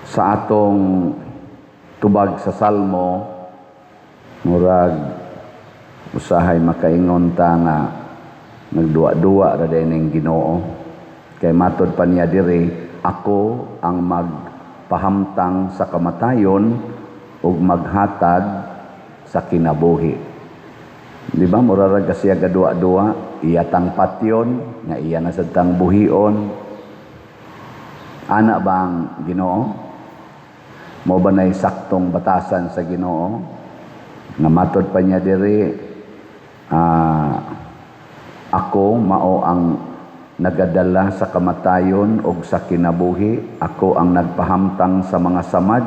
Sa atong tubag sa Salmo, murag usahay makaingon ta nga nagduwa-duwa ra diay ning Ginoo. Kay matod pa niya diri, "Ako ang magpahamtang sa kamatayon ug maghatag sa kinabuhi." Di ba mura ra siya gaduwa-duwa, iya tang patyon, nga iya na sad tang buhion. Ana ba ang Ginoo? Mao ba na'y saktong batasan sa Ginoo? Nga matod pa niya diri, "Ako mao ang nagadala sa kamatayon ug sa kinabuhi, ako ang nagpahamtang sa mga samad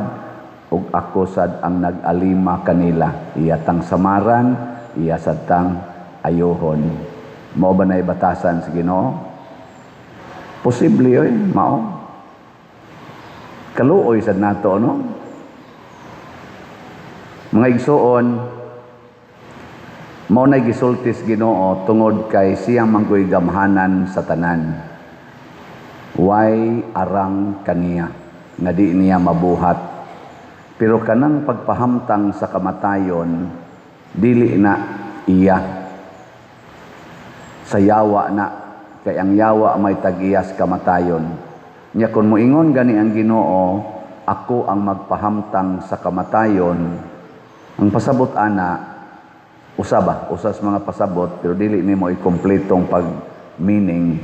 ug ako sad ang nag-alima kanila." Iya tang samaran, iya sad tang ayuhon. Mao ba na'y batasan sa Ginoo? Posible oy, mao. Kaluoy sad nato, no? Mga igsuon, mao nay gisulti sa Ginoo tungod kay siya manggoy gamhanan sa tanan. Way arang kaniya nga di niya mabuhat. Pero kanang pagpahamtang sa kamatayon, dili na iya. Sa yawa na, kay ang yawa may tag-iyas kamatayon. Nya kung moingon gani ang Ginoo, "Ako ang magpahamtang sa kamatayon," ang pasabot ana, usa ba, usa sa mga pasabot, pero dili nimo ikompletong pag-meaning,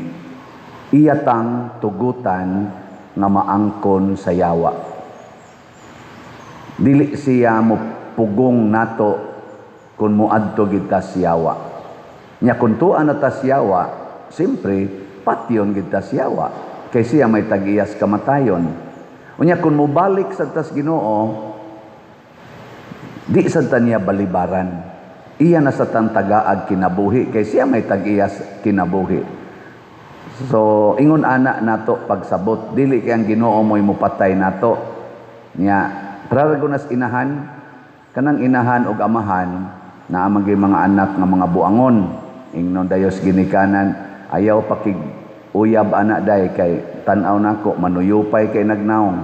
iya tang tugutan nga maangkon sa yawa. Dili siya mo pugong nato kung moadto gid ta sa yawa. Nya kung tuan na ta sa yawa, siyempre, patyon gid ta sa yawa. Kay siya may tag-iyas kamatayon. Unya kung mobalik sa tas Ginoo, di sad ta niya balibaran. Iya na sa tang tagaag kinabuhi kay siya may tag-iyas kinabuhi. So ingon ana nato pagsabot, dili kay ang Ginoo mo'y mopatay nato. Nya praragonas inahan, kanang inahan og amahan naa man gyud mga anak nga mga buangon. Ingnon dayos ginikanan, "Ayaw pakig uyab ana day kay tan-aw nako manuyupay kay nagnaong."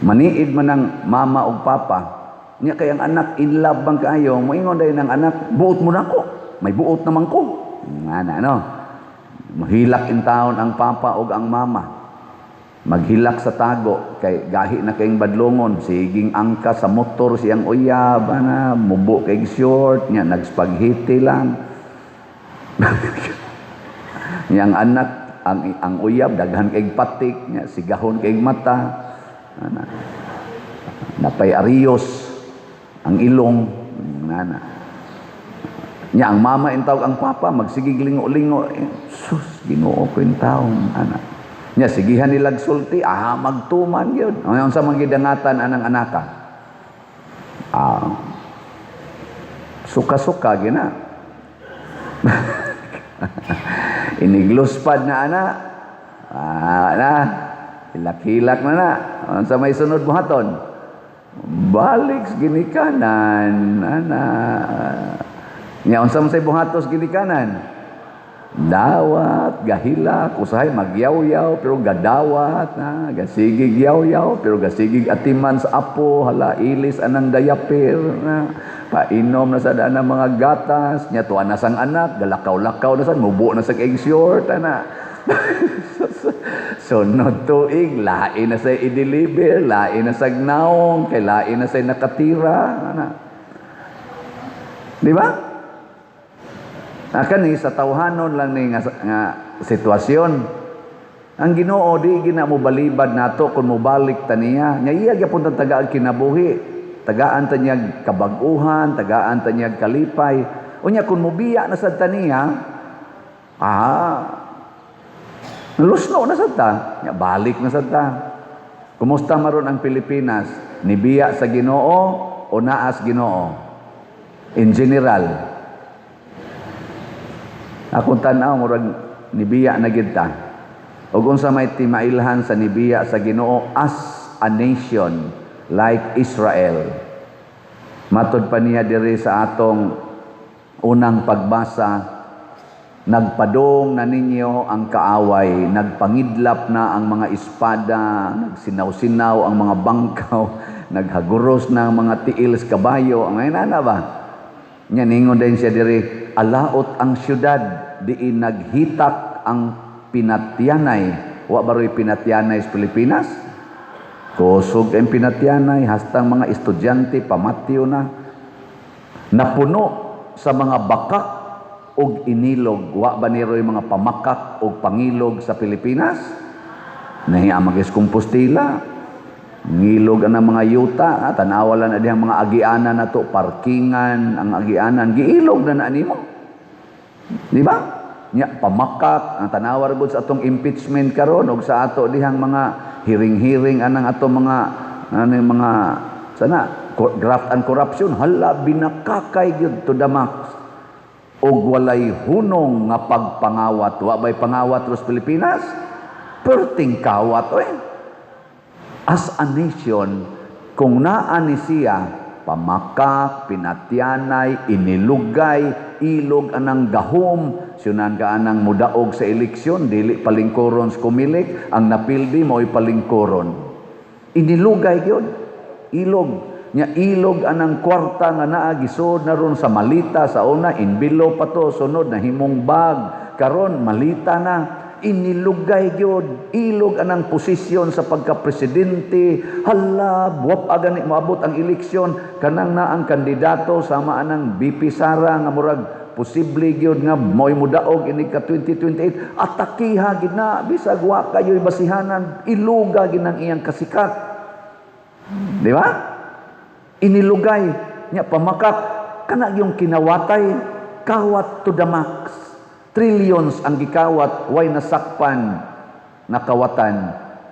Maniid man ang mama ug papa. Nya kay ang anak in love bang kaayo, moingon dayon ang anak, "Buot mo nako. May buot naman ko." Ana no. Mahilak in taon ang papa ug ang mama. Maghilak sa tago kay gahi na kayong badlongon, siging angka sa motor siyang uyab ana, mubo kay short nya nagspaghetti lang. Nya ang anak, ang uyab daghan kay patik nya sigahon kay mata. Ana. Napay ariyos ang ilong nana. Nya ang mama intawag ang papa magsigig lingo-lingo. Eh, sus, Ginoo ko intawon ana. Nya sigihan nila sulti, magtuman gyud. Unsa man gidangatan anang anaka? Suka-suka gina. Inigluspad na ana. Na. Hilak-hilak na na. Unsa may sunod buhaton? Balik sa ginikanan ana. Nya unsa man say buhatos ginikanan? Dawat, gahilak, usahay magyaw-yaw pero gadawat na, gasigig yaw-yaw pero gasigig atiman sa apo, hala ilis anang diaper na, painom na sa daan ng mga gatas, nya tuwa na sang anak, galakaw-lakaw na sa, mubo na sa egg short, ana. Sunod tuig, lain na sa i-deliver, lain na sa naong, kay lain na sa nakatira, ana. Di ba? Kani sa tawhanon lang ni nga sitwasyon. Ang Ginoo di gina mo balibad nato kung mobalik ta niya. Nya iya gyapon ta tagaag kinabuhi. Tagaan ta niya kabag-uhan, tagaan ta niya kalipay. Unya kung mobiya na sad ta niya, lusno na sad ta. Nya balik na sad ta. Kumusta maron ang Pilipinas? Nibiya sa Ginoo o naas Ginoo? In general. Akong tan-aw murag nibiya na gid ta. Ug unsa may timailhan sa nibiya sa Ginoo as a nation like Israel? Matod pa niya diri sa atong unang pagbasa, Nagpadong na ninyo ang kaaway, nagpangidlap na ang mga espada, nagsinaw-sinaw ang mga bangkaw, naghaguros na ang mga tiil sa kabayo. Ang ngayon na ba? Nya ningon din siya diri, alaot ang syudad, diin naghitak ang pinatyanay. Wa baroy pinatyanay sa Pilipinas? Kusog ang pinatyanay, hastang mga estudyante, pamatyo na. Napuno sa mga bakak og inilog. Wa ba niroy mga pamakak og pangilog sa Pilipinas? Nahiya magis Compostela. Ngilog ang mga yuta, ha? Tanawa lang na dihang mga agianan na to, parkingan, ang agianan, giilog na na nimo. Di ba? Nya pamakak, ang tanawa ra gud sa atong impeachment karon og sa ato dihang mga hearing-hearing anang atong mga ano yung mga sana graft and corruption, hala, binakakay gyud to the max og walay hunong nga pagpangawat. Wa bay pangawat ros Pilipinas? Perting kawat oy. As a nation, kung naa ni siya, pamakak, pinatyanay, inilugay, ilog anang gahom, syunan ka anang mudaog sa eleksyon, dili palingkuron sa Comelec, ang napildi mo'y palingkuron. Inilugay yun. Ilog. Nya ilog anang kwarta nga naa gisod na ron sa malita sa una, envelope pa to, sunod na himong bag, karon malita na. Inilugay gyud, ilog anang posisyon sa pagka-presidente. Hala, buwap agani moabot ang eleksyon, kanang na ang kandidato sama anang VP Sara nga murag posible gyud nga mo'y mudaog inig ka 2028, atakiha gid na bisag wa kayo'y basihanan, iluga gid ang iyang kasikat, di ba? Inilugay nya, pamakak kana yung kinawatay, kawat to the max. Trillions ang gikawat, way nasakpan na kawatan.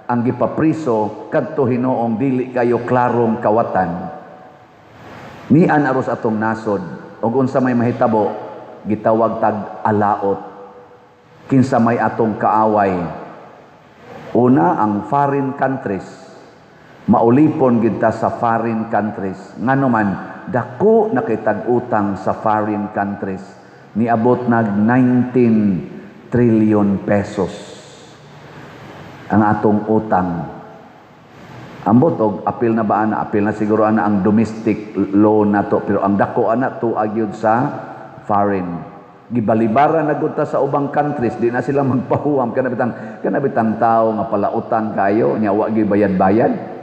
Ang gipapriso kadto hinoong dili kayo klarong kawatan. Nian aros atong nasod. Og unsa may mahitabo, gitawag tag alaot. Kinsa may atong kaaway? Una, ang foreign countries. Maulipon gid ta sa foreign countries. Ngano man, dako na kay tag-utang sa foreign countries. Niabot nag 19 trillion pesos ang atong utang. Ambot og apil na ba ana, apil na siguro ana ang domestic loan nato, pero ang dako ana tuag yun sa foreign. Gibalibaran na gud ta sa ubang countries, di na sila magpahuwam. Kana bitang tao nga palautang kayo nya wa gyud bayad-bayad.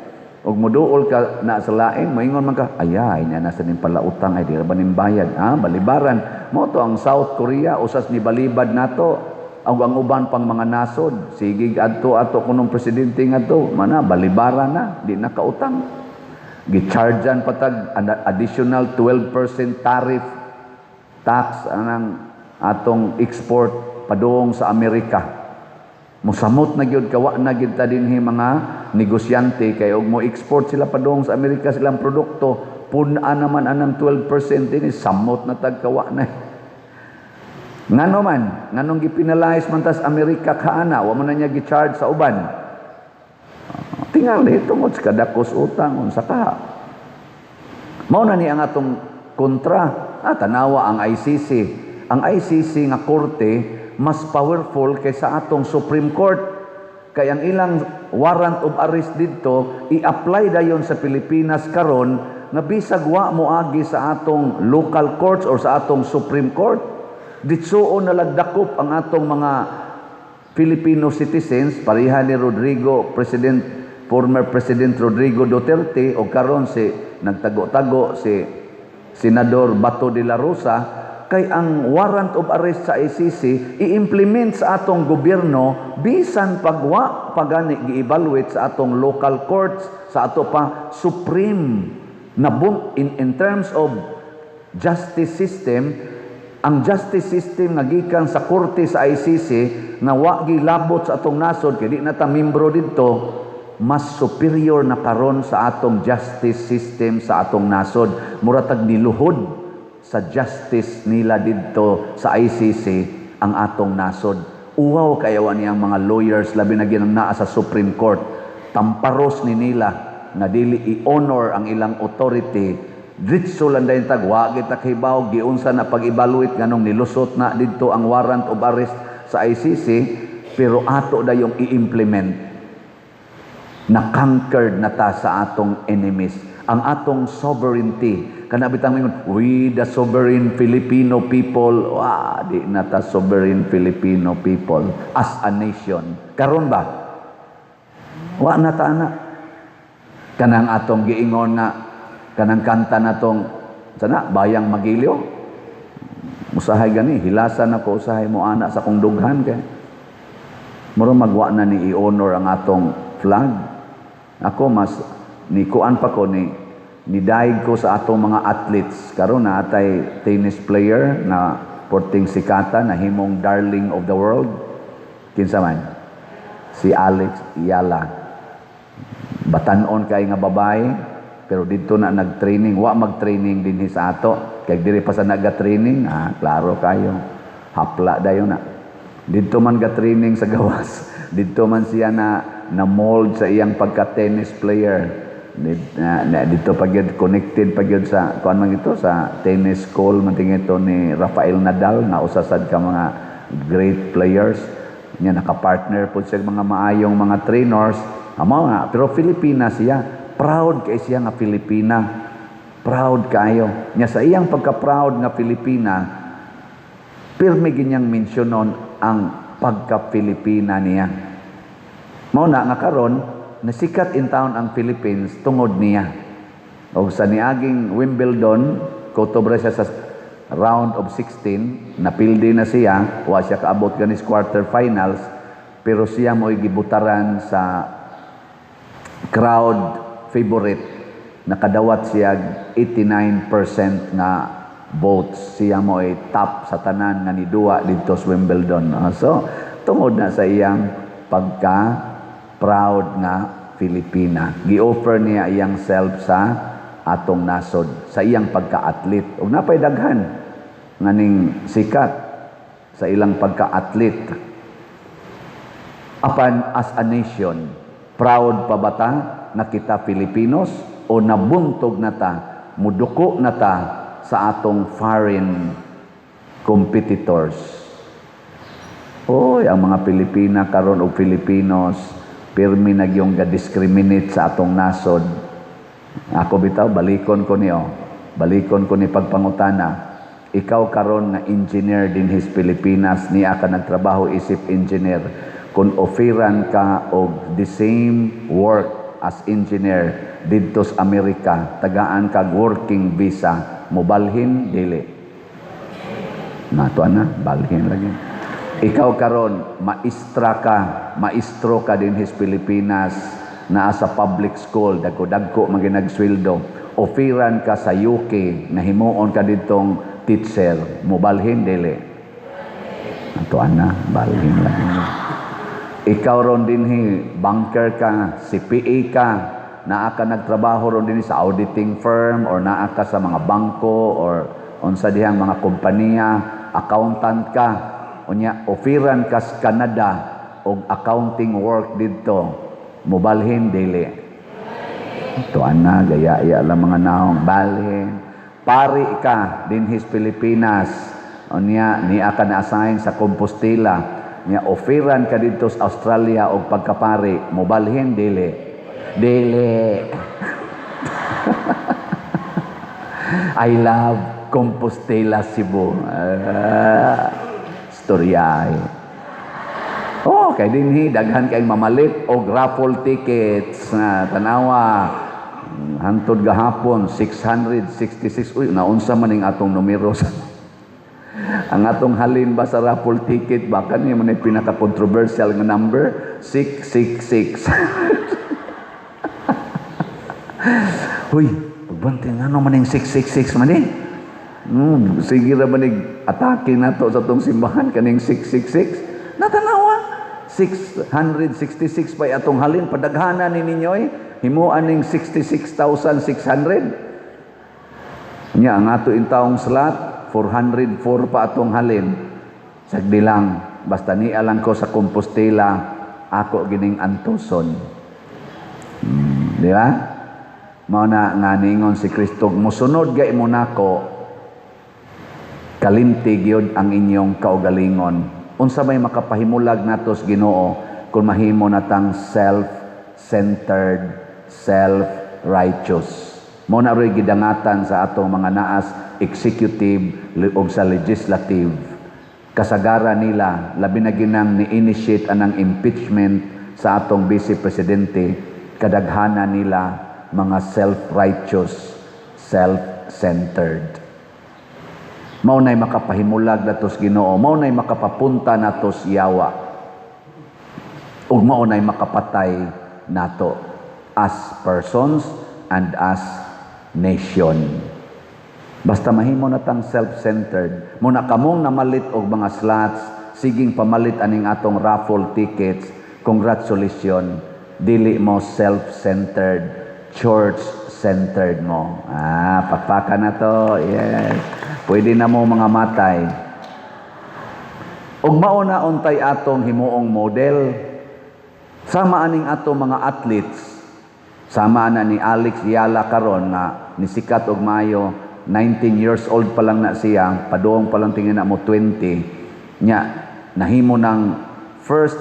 Og muduol ka na sa lain, moingon man ka, "Ayay, nya nasa ning palautang ay di ra ba ning bayad?" Ah, balibaran. Mo to ang South Korea usas ni balibad nato. Ang uban pang mga nasod, sige adto ato kunong presidente ngadto, mana balibaran na, di na kautang. Gichargean patag additional 12% tariff tax anang atong export padung sa Amerika. Musamot na gyud kawa na gyud ta dinhi mga negosyante kay og mo export sila padung sa Amerika silang produkto, pun-a naman anang 12% dinhi, samot na tag kawa na. Ngano man, nganong gipinalize man tas Amerika kaana, wa man na niya gi-charge sa uban? Tingali tungod sa kadakos utang, unsa ka. Mao na ni ang atong kontra. Ah, tanawa ang ICC. Ang ICC nga korte mas powerful kaysa atong Supreme Court. Kay ang ilang warrant of arrest didto i-apply dayon sa Pilipinas karon nga bisag wa moagi sa atong local courts or sa atong Supreme Court. Ditsuon na lagdakop ang atong mga Filipino citizens pareha ni Rodrigo President, former President Rodrigo Duterte, o karon si nagtago-tago si Senador Bato de la Rosa, kay ang warrant of arrest sa ICC i-implement sa atong gobyerno bisan pagwa pagani gi-evaluate sa atong local courts, sa ato pa supreme na in terms of justice system. Ang justice system nga gikan sa korte sa ICC nga wa gilabot sa atong nasod kay di na ta membro didto, mas superior na karon sa atong justice system sa atong nasod. Mura tag niluhod sa justice nila didto sa ICC ang atong nasod. Uwaw kayaw niyang mga lawyers, labi na ginang naa sa Supreme Court. Tamparos ni nila nga dili i-honor ang ilang authority. Diretso lang dayon tag wa kita kahibaw giunsa na pag-evaluate, nganong nilusot na didto ang warrant of arrest sa ICC, pero ato dayong i-implement na conquered na ta sa atong enemies. Ang atong sovereignty, kana bitang mingon, "We the sovereign Filipino people." Wa, di na ta sovereign Filipino people as a nation. Karon ba? Wa na ta ana. Kanang atong giingon nga kanang kanta natong sana Bayang Magiliw. Usahay gani hilasan ako usahay mo ana sa kong dughan kay mura magwa na ni i-honor ang atong flag. Ako mas ni kuan pa ko ni nidaig ko sa atong mga athletes karon na atay tennis player na porting sikata na himong darling of the world. Kinsa man? Si Alex Eala. Batanon kay nga babae, pero didto na nag-training, wa mag-training dinhi sa ato. Kay diri pa sa naga-training, ah, klaro kayo. Hapla dayon na. Didto man ga-training sa gawas. Didto man siya na na mold sa iyang pagka-tennis player. Dito pa gyud connected pa gyud sa kuan man ito sa tennis school man ito ni Rafael Nadal nga usa sad ka mga great players niya. Nakapartner pud siya mga maayong mga trainers. Amo nga, pero Filipina siya. Proud kay siya nga Filipina. Proud kayo niya sa iyang pagka-proud nga Filipina. Pirmi ginyang mensyonon ang pagka-Filipina niya. Mao na nga karon nasikat in town ang Philippines tungod niya. Og sa niaging Wimbledon, kutobra siya sa round of 16, napildi na siya, wa siya kaabot ganis quarterfinals, pero siya mo'y gibutaran sa crowd favorite. Nakadawat siya 89% nga votes. Siya mo'y top sa tanan nga niduwa didto sa Wimbledon. Ah, so, tungod na sa iyang pagka proud nga Filipina. Gi-offer niya iyang self sa atong nasod sa iyang pagka-athlete. Ug napay daghan nga ning sikat sa ilang pagka-athlete. Apan as a nation, proud pa ba ta nga kita Filipinos o nabuntog na ta, muduko na ta sa atong foreign competitors? Oy, ang mga Pilipina karon og Filipinos pirmi nagyong ga-discriminate sa atong nasod. Ako bitaw, balikon ko niyo. Balikon ko ni pagpangutana. Ikaw karon nga engineer dinhi sa Pilipinas, niya ka nagtrabaho isip engineer. Kung offeran ka og the same work as engineer didto sa Amerika, tagaan kag working visa, mobalhin dili? Nato na, balhin lagi. Ikaw karon maestra ka, maestro ka dinhi sa Pilipinas, naa sa public school, dagko-dagko man ginagsweldo. Offeran ka sa UK, nahimuon ka ditong teacher, mobalhin dili? Ato ana, balhin lagi. Ikaw ron dinhi, banker ka, CPA ka, naa ka nagtrabaho ron dinhi sa auditing firm or naa ka sa mga bangko or unsa dihang mga kompanya, accountant ka. Unya offeran ka sa Canada og accounting work didto, mobalhin dili? Ito ana, gaya-ya lang mga naong, balhin. Pari ka dinhi sa Pilipinas. Unya niya ka na-assign sa Compostela. Nya offeran ka didto sa Australia og pagkapari, mobalhin dili? Dili. I love Compostela, Cebu. Ah, storya. Oh, kay dinhi daghan kay mamalit og raffle tickets na tanawa. Hantod gahapon 666. Uy, naunsa man ning atong numero sa ang atong halin ba sa raffle ticket ba kani man pinaka controversial nga number 666. Huy, pagbantay, ngano man ning 666 man eh? Sige ra man atake nato sa atong simbahan kaning 666. Natanawa 666 pa atong halin, padaghanan ni ninyo eh. Himuan ning 66,600. Nya ang ato intawong slot 404 pa atong halin. Sagdi lang, basta niya lang ko sa Compostela, ako gining antuson. Di ba? Mao na nga ningon si Kristo, "Musunod gay mo nako, kalimti gyud ang inyong kaugalingon." Unsa may makapahimulag natos Ginoo kung mahimo natang self-centered, self-righteous? Mao na ro'y gidangatan sa atong mga naas executive ug sa legislative. Kasagara nila, labi na ginang ni-initiate anang impeachment sa atong vice presidente, kadaghana nila mga self-righteous, self-centered. Mao na'y makapahimulag natos Ginoo, mao na'y makapapunta natos yawa. Ug mao na'y makapatay nato as persons and as nation. Basta mahimo na tang self-centered. Muna kamong namalit og mga slots, siging pamalit aning atong raffle tickets, congratulations, dili mo self-centered, church-centered mo. Ah, pakpaka na to. Yes. Pwede na mo mga matay. Ug mao na untay atong himuong model. Sama aning atong mga athletes. Sama na ni Alex Eala karon nga nisikat og maayo, 19 years old pa lang na siya, padung pa lang tingin na mo 20 nya, nahimo ng first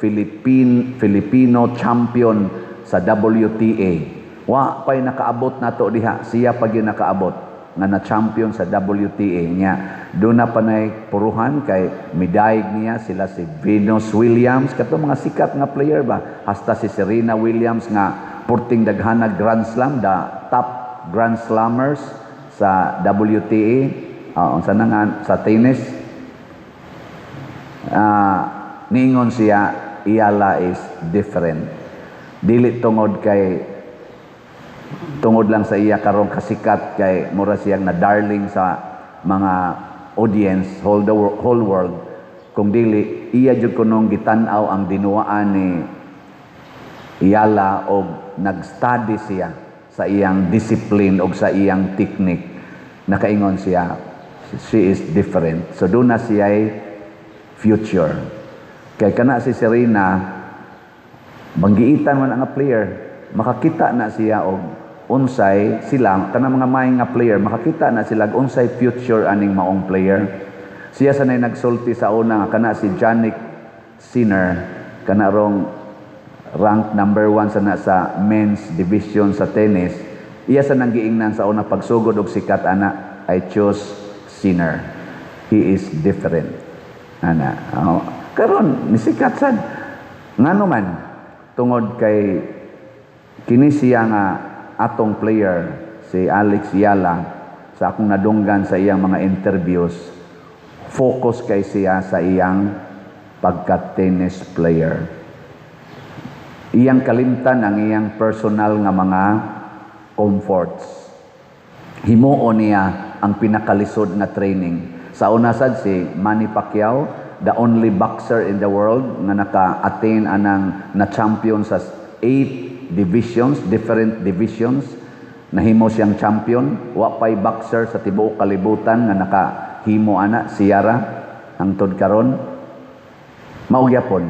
Philippine Filipino champion sa WTA. Wa pay nakaabot nato diha, siya pa gyud nakaabot nga na champion sa WTA niya. Doon na panay puruhan kay midayeg niya sila si Venus Williams, kato mga sikat nga player ba, hasta si Serena Williams nga purting daghanag Grand Slam, the top Grand Slammers sa WTA, unsa na nga sa tennis. Niingon siya, "Eala is different." Dili tungod kay tungod lang sa iya karong kasikat, kay mura siyang na darling sa mga audience whole world, kung dili iya jud kunong gitan-aw ang dinuwaan ni Eala og nag-study siya sa iyang discipline og sa iyang technique. Nakaingon siya, "She is different." So doon na siya future. Kay kana si Serena, banggiitan man ang player, makakita na siya og unsay sila kanang mga may nga player, makakita na sila og unsay future aning maong player. Siya sanay nagsulti sa una nga kana si Jannik Sinner, kana rong rank number 1 sa na sa men's division sa tennis. Iya sa nang giingnan sa una pagsugod og sikat ana, "I choose Sinner. He is different." Ana. Oh. Karon nisikat sad. Ngano man? Tungod kay kini siya nga atong player, si Alex Eala, sa akong nadunggan sa iyang mga interviews, focus kay siya sa iyang pagka-tennis player. Iyang kalimtan ang iyang personal nga mga comforts. Himuon niya ang pinakalisod nga training. Sa una sad si Manny Pacquiao, the only boxer in the world nga naka-attain anang na champion sa eight divisions, different divisions. Nahimo siyang champion. Wa pay boxer sa tibuok kalibutan nga nakahimo ana, siyara hangtod karon. Mao gyapon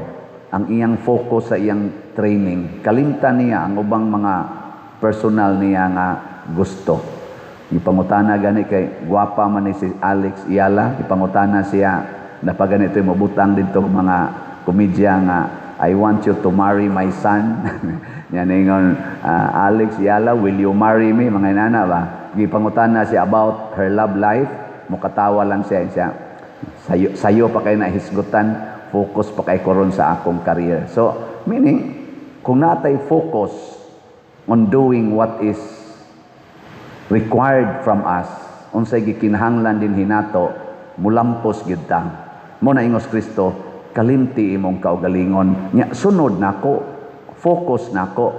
ang iyang focus sa iyang training. Kalimtan niya ang ubang mga personal niya nga gusto. Ipangutana gani kay gwapa man ni si Alex Eala, ipangutana siya na pag ganito mabutang dito mga komedya nga "I want you to marry my son." Yan ingon, "Alex Eala, will you marry me?" Mga inana ba? Gipangutana siya about her love life, mukatawa lang siya siya. Sayo, sayo pa kay na hisgutan, focus pa kay koron sa akong career. So, meaning, kung natay focus on doing what is required from us, unsay gikinahanglan din hinato, mulampos gyud ta. Mo na ingos Kristo, "Kalimti imong kaugalingon. Nya sunod nako, focus nako."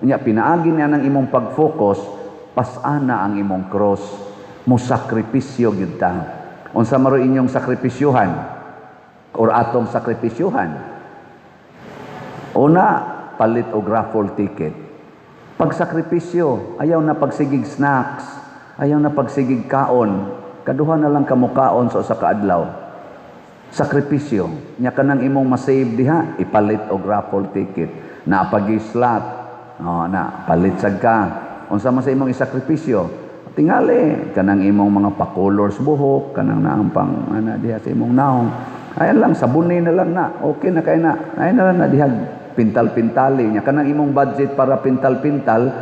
Nya pinaagi niya ng imong pag-focus, pasana ang imong cross, mo sakripisyo gyud ta. Unsa maro inyong sakripisyuhan or atong sakripisyuhan? Una, palit og raffle ticket. Pagsakripisyo, ayaw na pagsigig snacks, ayaw na pagsigig kaon. Kaduha na lang kamukaon sa usa ka adlaw. Sakripisyo. Nya kanang imong masave diha, ipalit og raffle ticket. Naa pa'y slot. Oh, na palit sad ka. Unsa man sa imong isakripisyo? Tingali kanang imong mga pa-colors buhok, kanang naang pang ana diha sa imong naong. Ayan lang, sabuni na lang na. Okay na kay na. Ayan na lang na diha pintal-pintali niya. Kanang imong budget para pintal-pintal,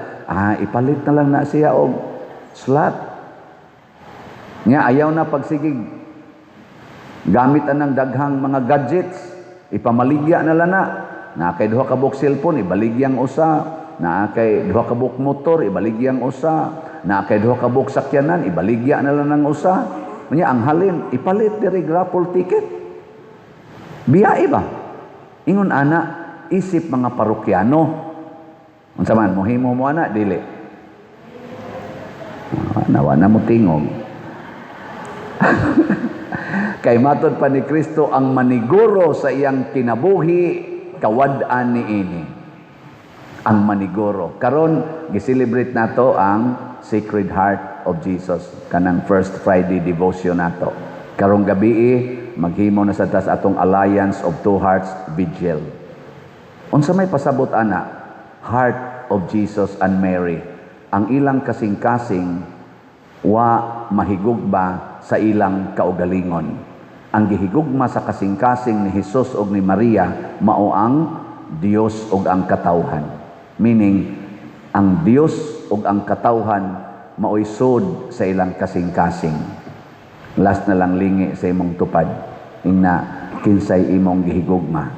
ipalit na lang na siya og slot. Nya ayaw na pagsigig gamit anang daghang mga gadgets, ipamaligya na lang na. Naa kay duha ka buok cellphone, ibaligyang usa. Naa kay duha ka buok motor, ibaligyang usa. Naa kay duha ka buok sakyanan, ibaligya na lang ng usa. Nya ang halin, ipalit diri raffle ticket. Biyae ba? Ingon ana, isip mga parokyano. Unsa man, mohimo mo ana, dili? Nawa na mo tingog. Kay matod pa ni Kristo, ang maniguro sa iyang kinabuhi, kawad-an niini. Ang maniguro. Karon gi-celebrate nato ang Sacred Heart of Jesus, kanang First Friday devotion nato. Karong gabi maghimo na sa tas atong Alliance of Two Hearts Vigil. Unsa may pasabot ana? Heart of Jesus and Mary. Ang ilang kasing-kasing wa mahigugma sa ilang kaugalingon. Ang gihigugma sa kasing-kasing ni Jesus ug ni Maria mao ang Dios ug ang katawhan. Meaning, ang Dios ug ang katawhan maoy sud sa ilang kasing-kasing. Last na lang, lingi sa imong tupad. Ingna, kinsay imong gihigugma?